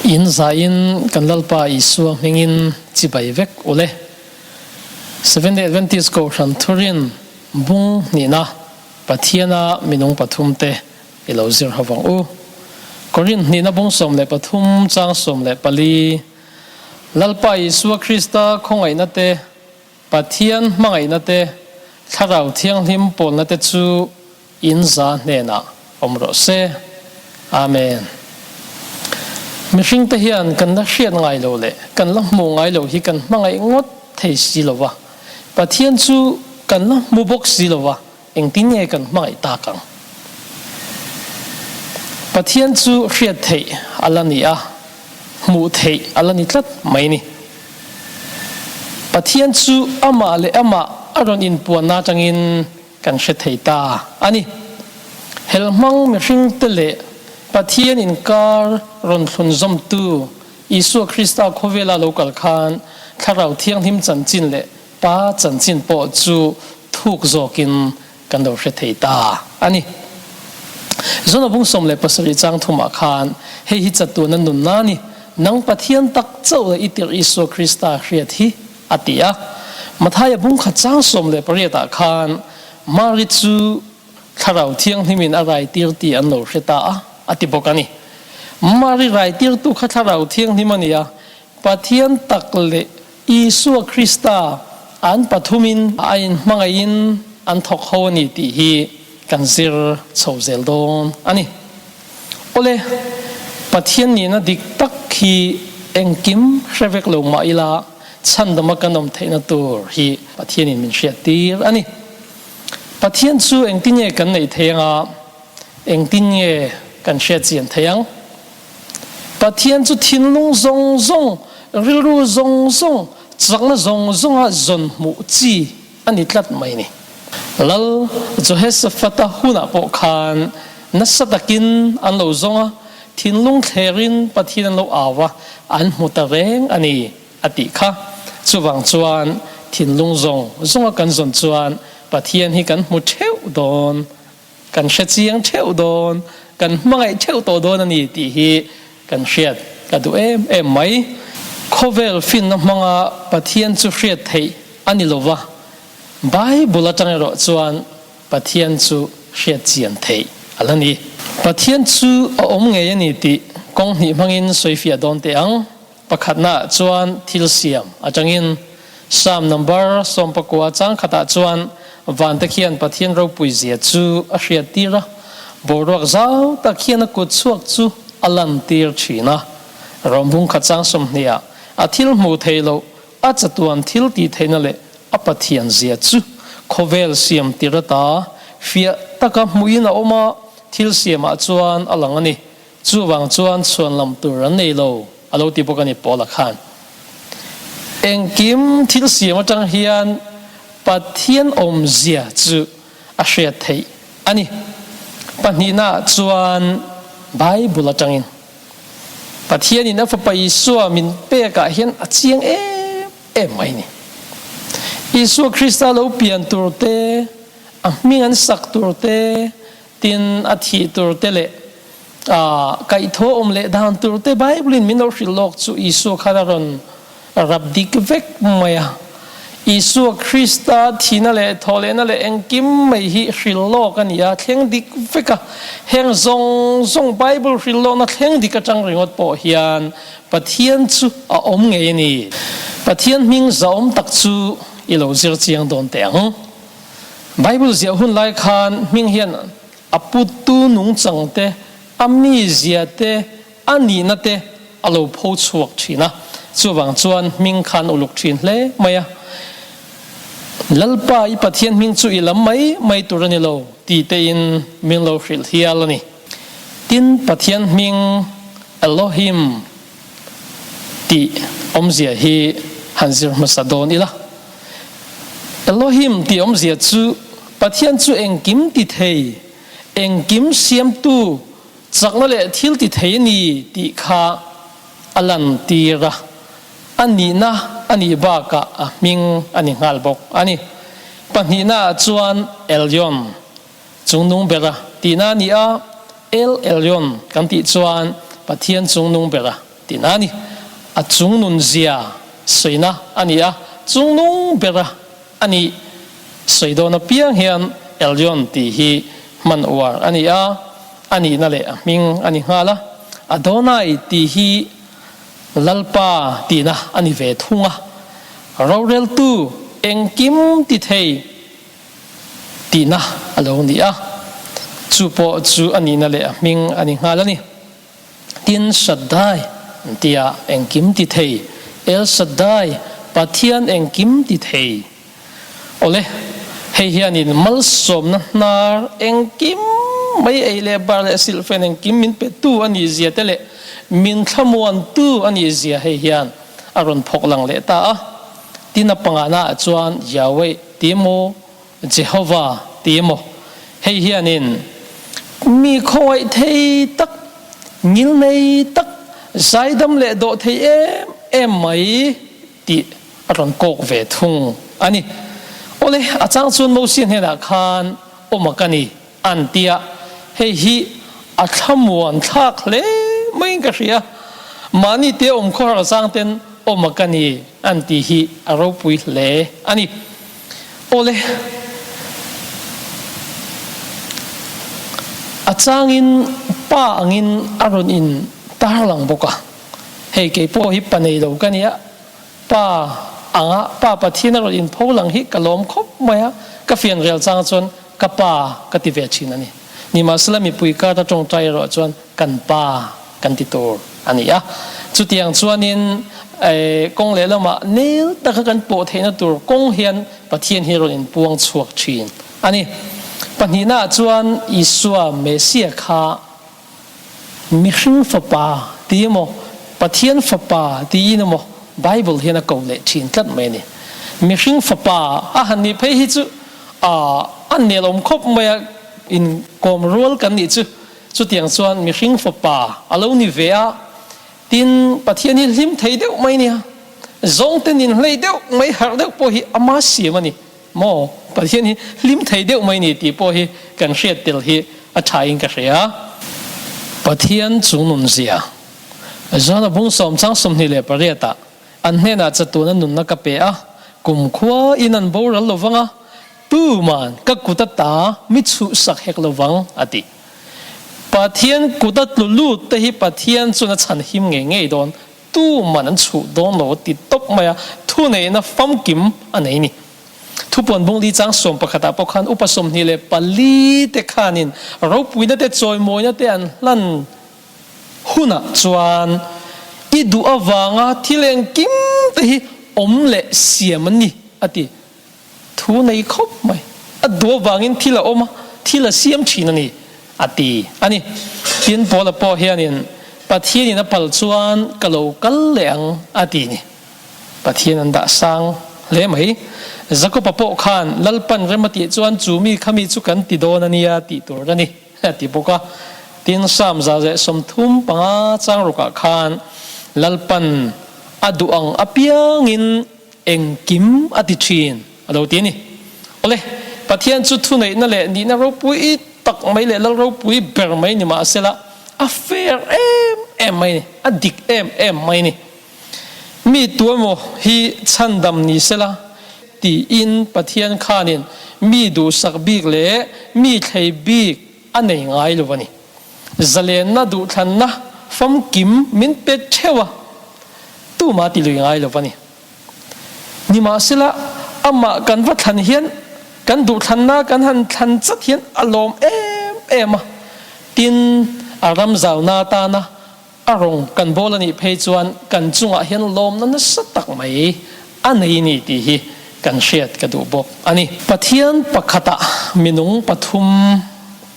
In zaiin kan Lalpa Isua hmingin chibai vek ule. Seventh-day Adventist Kohhran Thurin bung hnihna Pathiana minung pathumte i lo zir ho vang u. Korinth hnihna bung 13 chang 14, Lalpa Isua Krista khawngaihna te, Pathian hmangaihna te, Thlarau Thianghlim pawlna te chu in za hnenah awm rawh se. Amen. Mihringte hian kan la hriat ngai lo leh kan la hmuh ngai lo hi kan hmangaih ngawt thei si lo va, Pathian chu kan la hmu bawk si lo va, engtin nge kan hmangaih tak ang? Pathian chu hriat theih a la ni a, hmuh theih a la ni tlat mai ni. Pathian chu amah leh amah a rawn inpuanna atangin kan hre thei ta a ni. Helhmang mihringte leh Pathian inkar rawn thlunzawmtu Isua Krista khawvela lo kal khan Thlarau Thianghlim chanchin leh Pa chanchin pawh chu thuk zawkin kan lo hre thei ta a ni. Zona bung 17 chang thumah khan hei hi chatuana nunna a ni, Nang Pathian tak chauh leh i tirh Isua Krista hriat hi, a ti a. Mathaia bung khat chang 18 ah khan Mari chu Thlarau Thianghlimin a raitir tih an lo hre ta a, a ti bawk a ni. Mari raitirtu kha Thlarau Thianghlim a ni a, Pathian tak leh Isua Krista an pathumin a inhmangaihin an thawk ho a ni tih hi kan zir chho zel dawn a ni. Awle, Pathian nihna dik tak hi engkim hre vek lo mah ila chhandama kan awm theihna tur hi Pathianin min hriattir a ni. Pathian chu engtin nge kan neih thei anga engtin nge kan hriatchian thei ang? Pathian chu thinlung zawng zawng, rilru zawng zawng, chakna zawng zawnga zawn hmuh chi a ni tlat mai ni. Lal Jehoshaphat-a hunah pawh khan nasa takin an lo zawng a, thinlung thlerin Pathian an lo au a, an hmu ta reng a ni a tih kha. Chuvang chuan thinlung zawng zawnga kan zawn chuan Pathian hi kan hmu theuh dawn. Kan hre chiang theuh dawn, kan hmangaih theuh tawh dawn a ni tih hi kan hriat ka duh em em mai. Khawvel finna hmanga Pathian chu hriat theih a ni lo va, Bible atang erawh chuan Pathian chu hriat chian theih a la ni. Pathian chu a awm ngei a ni tih kawng hnih hmangin sawifiah dawn teh ang. Pakhatnaah chuan thil siam atangin Psalm number 19 chang khatah chuan vante khian Pathian ropui zia chu a hriat tir a, boruak zau tak hian a kut chhuak chu a lan tir thin a. Rawmbung khat chang 20 ah a thil hmuh theih loh a chatuan thil tih theihna leh a Pathian zia chu khawvel siam tir ata fiah taka hmuhin a awm a, thil siamah chuan a lang a ni. Chuvang chuan chhuan lam tur an nei lo, a lo ti bawk a ni Paula khan. Engkim thil siam atang hian Pathian awmzia chu a hriat theih a ni. Pahnihnaah chuan Bible atangin Pathianin a Fapa Isua min pekah hian a chiang em em mai a ni. Isua Krista lo pian tur te, a hming an sak tur te, Tin, a thih tur te leh kaihthawh awm leh dan tur te Bible-in min lo hrilh lawk chu Isua khan a rawn rap dik vek mai a. Isua Krista thihna leh thawhlehna leh engkim mai hi hrilh lawk a ni a, thleng dik vek a. Heng zawng zawng Bible hrilh lawkna thleng dik atang ringawt pawh hian Pathian chu a awm ngei a ni. Pathian hming zahawm tak chu i lo zir chiang dawn teh ang. Bible ziah hun lai khan hming hian a puttu nungchang te, a mizia te, a nihna te a lo pho chhuak thin a. Chuvang chuan hming khan uluk thin hle mai a. Lalpa i Pathian hming chu i lam mai mai tur a ni lo ti tein min lo hrilh hial a ni. Tin, Pathian hming Elohim tih awmzia hi han zir hmasa dawn ila. Elohim tih awmzia chu Pathian chu engkim ti thei, engkim siamtu, chakna leh thil ti thei a ni tih kha a lantir a, a nihna a nih bakah a hming a ni nghal bawk a ni. Pahnihnaah chuan Elyon, chungnung bera tihna a ni a, El Elyon kan tih chuan Pathian chungnung bera. tihna a ni. A chungnun zia sawina a ni a, chungnung bera a nih sawi dawn apiang hian Elyon tih hi hman uar a ni a, a nihna leh a hming a ni nghal a. Adonai tih hi Lalpa tihna a ni ve thung a, roreltu engkim ti thei tihna a lo ni a, chu pawh chu a nihna leh a hming a ni nghal a ni. Tin, Shaddai an ti a, engkim ti thei, El Shaddai, Pathian engkim ti thei. Awle, hei hianin malsawmna hnar engkim mai ei leh bar leh silhfen engkim min petu a nih zia te leh min thlamuantu a nih zia hei hian a rawn phawk lang leh ta a. Tin, a pangana ah chuan Yahweh ti emaw, Jehovah ti emaw, hei hianin mi khawngaih thei tak, ngilnei tak, zaidam leh dawh thei em em mai tih a rawn kawk ve thung a ni. Awle, a chang chuan Mosia hnenah khan awm a ka ni an ti a, hei hi a thlamuan thlak hle maiin ka hria. Mahni te awm khawhar chang ten awm a ka ni an tih hi a ropui hle a ni. Awle, a changin pa angin a rawn in tarlang bawk a, hei kei pawh hi pa nei lo ka nia, pa anga pa Pathian a rawn in pho lang hi ka lawm khawp mai a, ka fianrial chang chuan ka pa ka ti ve thin a ni. Nimahsela mipui kar a tawngtai erawh chuan kan pa kan ti tur a ni a. Chutiang chuanin kawng lehlamah nel taka kan pawh theihna tur kawng hian Pathian hi rawn inpuang chhuak thin a ni. Pahnihnaah chuan Isua Messiah kha Mihring Fapa ti emaw, Pathian Fapa tiin emaw Bible hian a ko leh thin tlat mai a ni. Mihring Fapa a han nih phei hi chu a nelawm khawp mai a, inkawm rual kan nih chu. Chutiang chuan mihring Fapa a lo ni ve a, tin Pathian hi hlim thei deuh mai nia, zawngte nin hlei deuh mai harh deuh pawh hi ama siam a ni. Maw? Pathian hi hlim thei deuh mai ni tih pawh hi kan hriat tel hi a tha in ka hria. Pathian chungnun zia. Johana bung sawm chang 28 ah an hnenah chatuan a nunna ka pe a, kumkhua in an boral lo vang a, tuman ka kut ata mi chhuhsak hek lo vang a ti. Pathian kut a tlu lut te hi Pathian chuan a chhan him ngei ngei dawn, tuman an chhuh dawn lo a ti tawp mai a, thuneihna famkim a nei ni. Thupuan bungli chang sawm pakhatah pawh khan upa 24 te khanin ropuina te chawimawina te an hlan hunah chuan i duh avanga thil engkim te hi awm leh siam an ni a ti. Thu nei khawp mai. A duh avangin thil a awm a, thil a siam thin a ni, a ti a ni. Tin, Paula pawh hianin, Pathianin a pal chuan ka lo kal leh ang, a ti ni. Pathian an dah sang hle mai. Jakoba pawh khan, Lalpan rem a tih chuan chu mi kha mi chu kan ti dawn a nia tih tur a ni, a ti bawk a. Tin, Psalm 135 chang rukah khan, Lalpan a duh ang apiangin, Engkim a ti thin a lo ti a ni. Awle, Pathian chu thuneihna leh nihna ropui tak mai leh lal ropui ber mai ni mahsela a fair em em mai ni, a dik em em mai ni. Mi tu emaw hi chhandam ni sela tiin Pathian khanin mi duhsak bik leh mi thlei bik a nei ngai lo a ni. Zalenna duhthlanna famkim min pe theuh a, tumah ti lui ngai lo a ni. Nimahsela, amah kan va thlan hian kan duhthlanna kan han thlan chat hian a lawm em em a, tin, a ram zauna atana a rawng kan bawl a nih phei chuan kan chungah hian lawmna nasa tak mai a nei ni tih hi kan hriat ka duh bawk a ni. Pathian pakhatah minung pathum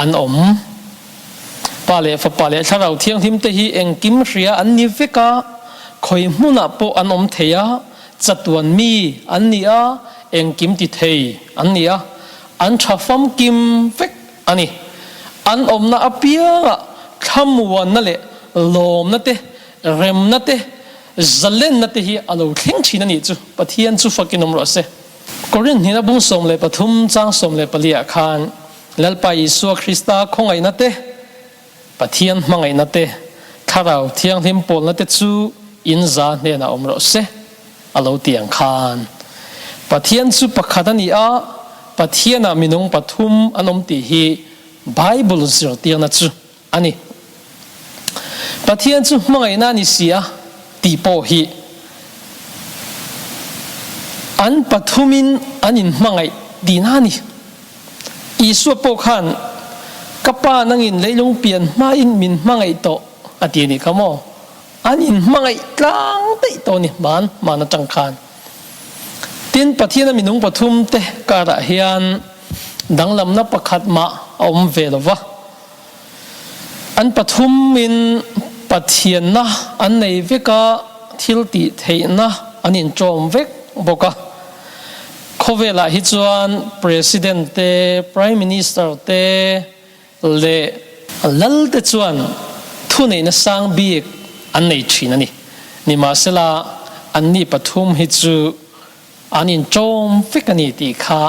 an awm. Pa leh Fapa leh Thlarau Thianghlim te hi engkim hria an ni vek a, khawi hmunah pawh an awm thei a, chatuan mi an ni a, engkim ti thei an ni a, an tha famkim vek a ni. An awmna apiangah thlamuanna leh lawmna te, remna te, zalenna te hi a lo thleng thin a nih chu. Pathian chu fakin awm rawh se. Korinth hnihna bung 13 chang 14 ah khan Lalpa Isua Krista khawngaihna te, Pathian hmangaihna te, Thlarau Thianghlim pawlna te chu in za hnenah awm rawh se, a lo ti ang khan. Pathian chu pakhat a ni a, Pathianah minung pathum an awm tih hi Bible zirtirna chu a ni. Pathian chu hmangaihna a ni si a tih pawh hi an pathumin an inhmangaih tihna a ni. Isua pawh khan, Ka Pa nangin leilung pian hmain min hmangaih tawh a ti a nih kha maw? An inhmangaih tlang daih tawh a ni hman hman atang khan. Tin, Pathiana minung pathumte karah hian danglamna pakhat mah a awm ve lo va. An pathumin Pathianna an nei vek a, thil tih theihna an inṭawm vek bawk a. Khawvelah hi chuan President te, Prime Minister te leh Lal te chuan thuneihna sang bik an nei ṭhin a ni. Nimahsela, anni pathum hi chu An inṭawm vek a ni tih kha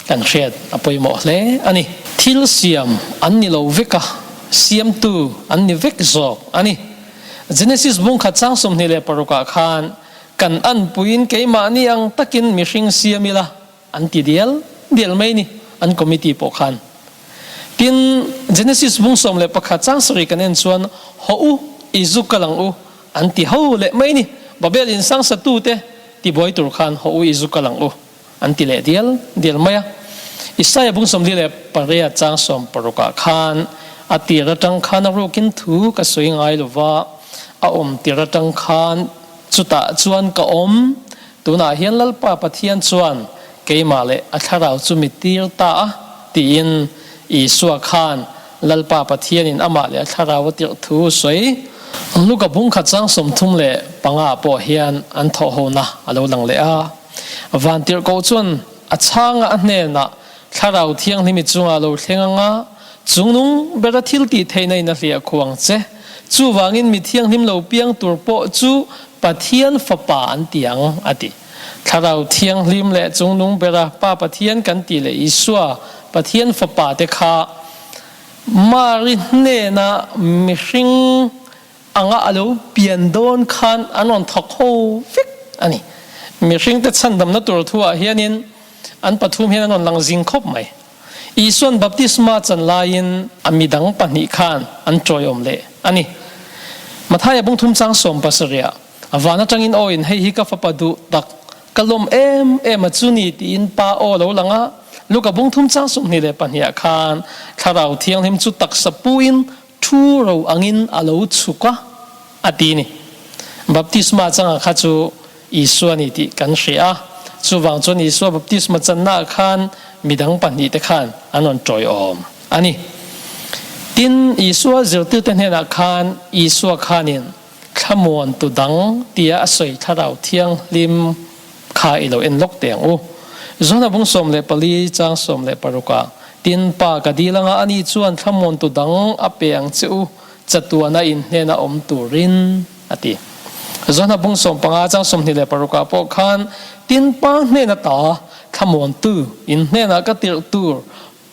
kan hriat a pawimawh hle a ni. Thil siam an ni lo vek a, siamtu an ni vek zawk a ni. Genesis bungkhat chang 26 ah khan kan anpuiin keimahni ang takin mihring siam ila an ti dial dial mai ni an committee pawh khan. Tin, Genesis bung 11 chang sarih kan en chuan haw u, i zu kal ang u an ti ho leh mai ni. Babel in sangsatute Tibuai tur khan haw u i zu kal ang u, an ti leh dial dial mai a. Isaia bung 48 chang 60 ah khan a tir atang khan a rukin thu ka sawi ngai lo va, a awm tir atang khan chutah chuan ka awm, tunah hian Lalpa Pathian chuan keimah leh a thlarau chu mi tir ta a, tiin Isua khan Lalpa Pathianin amah leh a thlarau a tirh thu sawi. Luka bungkhat chang 35 pawh hian an thawhhona a lo lang leh a. Vantirhkoh chuan a chhanga a hnenah Thlarau Thianghlimi chungah lo thleng anga chungnung bera thil tih theihna in a hliah khuang che. Chuvangin mi thianghlim lo piang tur pawh chu Pathian Fapa an ti ang, a ti. Thlarau Thianghlim leh chungnung bera Pa Pathian kan tih leh Isua, Pathian Fapa te kha Mari hnena mihring anga a lo pian dawn khan an rawn thawk ho vek a ni. Mihringte chhandamna tur thuah hianin an pathum hian an rawn lang zing khawp mai. Isua'n baptisma chan laiin a midang pahnih khan an tawiawm leh a ni. Mathaia bungthum chang 70 A van atangin aw in hei hi ka fapa duh tak, ka lawm em em a chu ni tiin pa aw lo lang a, Luka bung thum chang 22 ah khan Thlarau Thianghlim chu taksa puin thu ro angin a lo chhuk a, a ti ni. Baptisma changa kha chu Isua ni tih kan hria a, chuvang chuan Isua baptisma channa ah khan midang pahnih te khan an rawn tawiawm a ni. Tin, Isua zirtirte hnenah khan Isua khanin Thlamuantu dang tia a sawi Thlarau Thianghlim kha i lo en lawk teh ang u. Zona bung 14 chang 16 ah, Tin, Pa ka dil anga ani chuan thlamuantu dang a pe ang che u, chatuana in hnena awm turin, a ti. Zona bung 15 chang 26 ah pawh khan, Tin, Pa hnena ta thlamuantu in hnenah ka tirh tur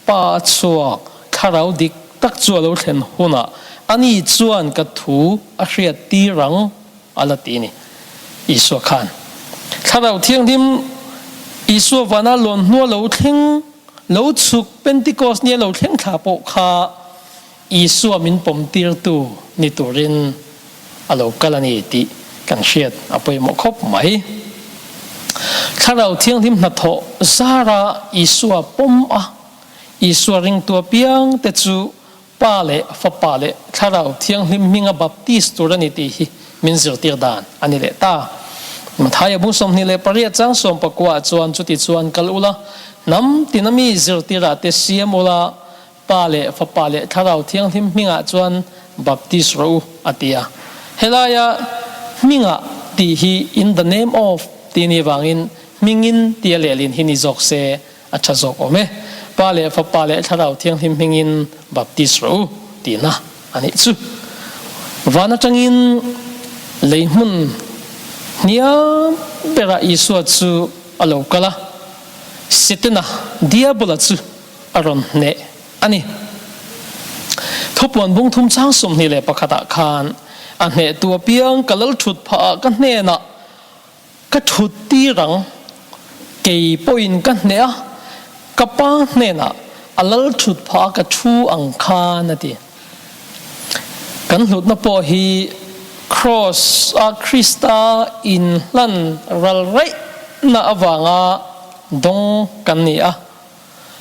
Pa chhuak thlarau dik tak chu a lo thlen hunah ani chuan ka thu a hriat tir ang, a la ti a ni. Isua khan Thlarau Thianghlim Isua vana lawn hnua lo thleng, lo chhuk Pentecost nia lo thleng thla pawh kha Isua min pawm tirtu ni turin a lo kal a ni tih kan hriat a pawimawh khawp mai. Thlarau Thianghlim hnathawh zara Isua pawm a, Isua ringtu apiang te chu Pa leh Fapa leh Thlarau Thianghlim hminga baptis tur a ni tih hi min zirtir dan a ni leh ta. Mathaia bung 28 chang 19 chuan chuti chuan kal ula, hnam tina mi zirtirah te siam ula, Pa leh Fapa leh Thlarau Thianghlim hmingah chuan baptis rawh u, a ti a. Helaia hmingah tih hi in the name of tih ni vangin hmingin tia lehlin hi ni zawk se a tha zawk awm e. Pa leh Fapa leh Thlarau Thianghlim hmingin baptis rawh u tihna a nih chu. Van atangin lei hmun hniam berah Isua chu a lo kal a, Setana, Diabola chu a rawn hneh a ni. Thupuan bung thum chang 21 ah khan. A hnehtu apiang ka lal thut phah ah ka hnenah ka thut tir ang. Kei pawhin ka hneh a, ka Pa hnenah a lal thut phah a ka thu ang khan a ti. Kan hlutna pawh hi Kraws a Krista inhlan ral raihna avanga dawng kan ni a.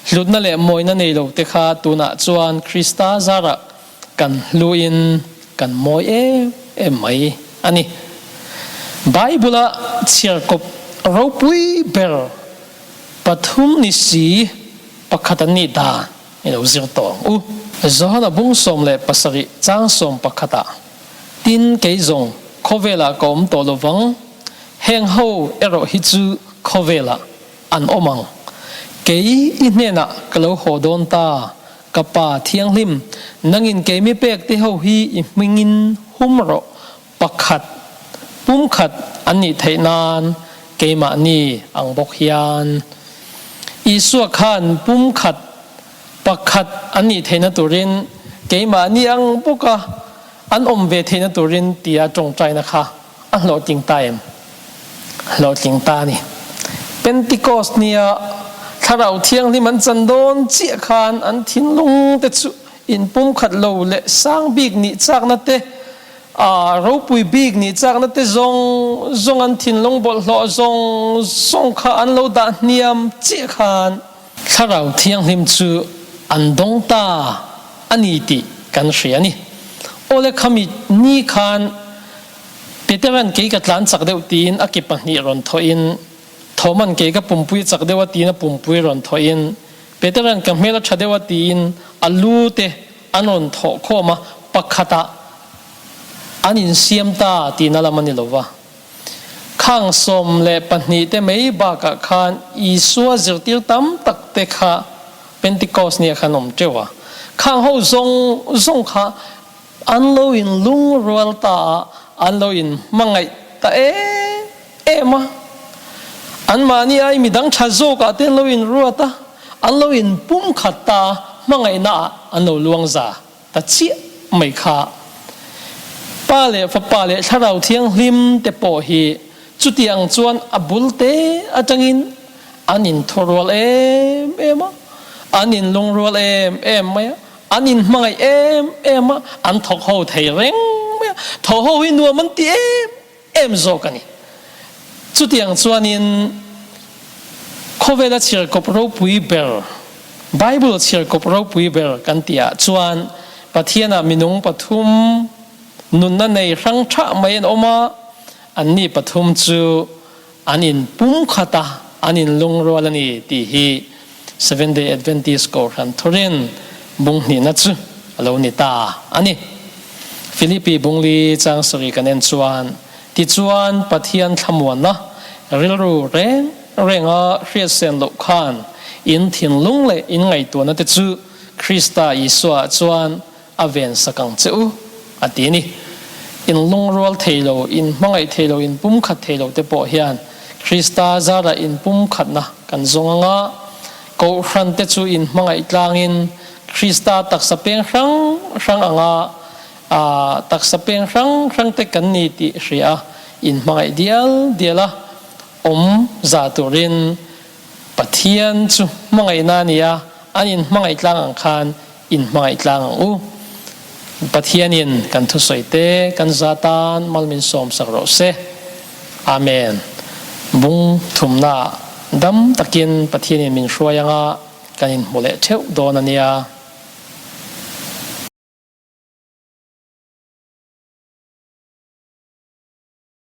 Hlutna leh mawina nei lo te kha tunah chuan Krista zarah kan hluin kan mawi em em mai a ni. Bible-a chhiarkawp ropui ber pathum ni si pakhat an nih dan i lo zir tawh ang u. Johana bung 17 chang sawm pakhatah, Tin, kei zawng khawvelah ka awm tawh lovang, heng ho erawh hi chu khawvelah an awm ang. Kei i hnenah ka lo haw dawn ta, ka Pa Thianghlim, nangin kei mi pek te ho hi i hmingin hum rawh, pakhat, pumkhat an nih theih nan keimahni ang bawk hian. Isua khan pumkhat, pakhat an nih theihna turin keimahni ang bawka an awm ve theihna turin tia tawngtaina kha a hlawhtling ta em? Hlawhtling ta a ni. Pentecost nia Thlarau Thianghlim an chan dawn chiah khan an thinlung te chu inpumkhat lo leh sang bik nih chakna te, ropui bik nih chakna te zawng zawng an thinlung bawlhhlawh zawng zawng kha an lo dah hniam chiah khan Thlarau Thianghlim chu an dawng ta a ni tih kan hria a ni. Awle khami ni khan Peteran kei ka tlan chak deuh tiin a ke pahnih rawn thawhin, Thoman kei ka pumpui chak deuh a tiin a pumpui rawn thawhin, Peteran ka hmel a tha deuh a tiin a lu te an rawn thawh khawm a, pakhatah an insiam ta tihna lam a ni lo va. Khang 12 te mai bakah khan Isua zirtir tam tak te kha Pentecost nia khan awm teuh a. Khang ho zawng zawng kha An lo in lungrual ta a, an lo in hmangaih ta em em a. Anmahni ai midang tha zawkah te an lo in ruat a, an lo in pumkhat ta a, hmangaihna ah an lo luang za ta chiah mai kha. Pa leh Fapa leh Thlarau Thianghlim te pawh hi chutiang chuan a bul te atangin an in thawrual em em a, an in lungrual em em mai a. An inhmangaih em em a, an thawk ho thei reng mai a, thawh ho hi nuam an ti em em zawk a ni. Chutiang chuanin khawvela chhiarkawp ropui ber, Bible chhiarkawp ropui ber kan tihah chuan Pathianah minung pathum nunna nei hrang thah mai an awm a, anni pathum chu An in pumkhat a, an in lungrual a ni tih hi Seventh Day Adventist Kohhran thurin bung hnihna chu a lo ni ta a ni. Philippi bungli chang sarih kan en chuan, Tichuan Pathian thlamuanna rilru reng renga hriatsen loh khan in thinlung leh in ngaihtuahna te chu Krista Isua ah chuan a ven sak ang che u, a ti a ni. In lungrual thei lo, in hmangaih thei lo, in pumkhat thei lo te pawh hian Krista zarah in pumkhatna kan zawng ang a, Kohhran te chu in hmangaih tlangin Krista taksa peng hrang hrang anga taksa peng hrang hrang te kan ni tih hria a, in hmangaih dial dial a awm za turin Pathian chu hmangaihna a ni a, an in hmangaih tlang ang khan in hmangaih tlang ang u. Pathianin kan thusawi te kan za tan mal min sawm sak rawh se. Amen. Bung thumna ah dam takin Pathianin min hruai anga kan inhmu leh theuh dawn a nia.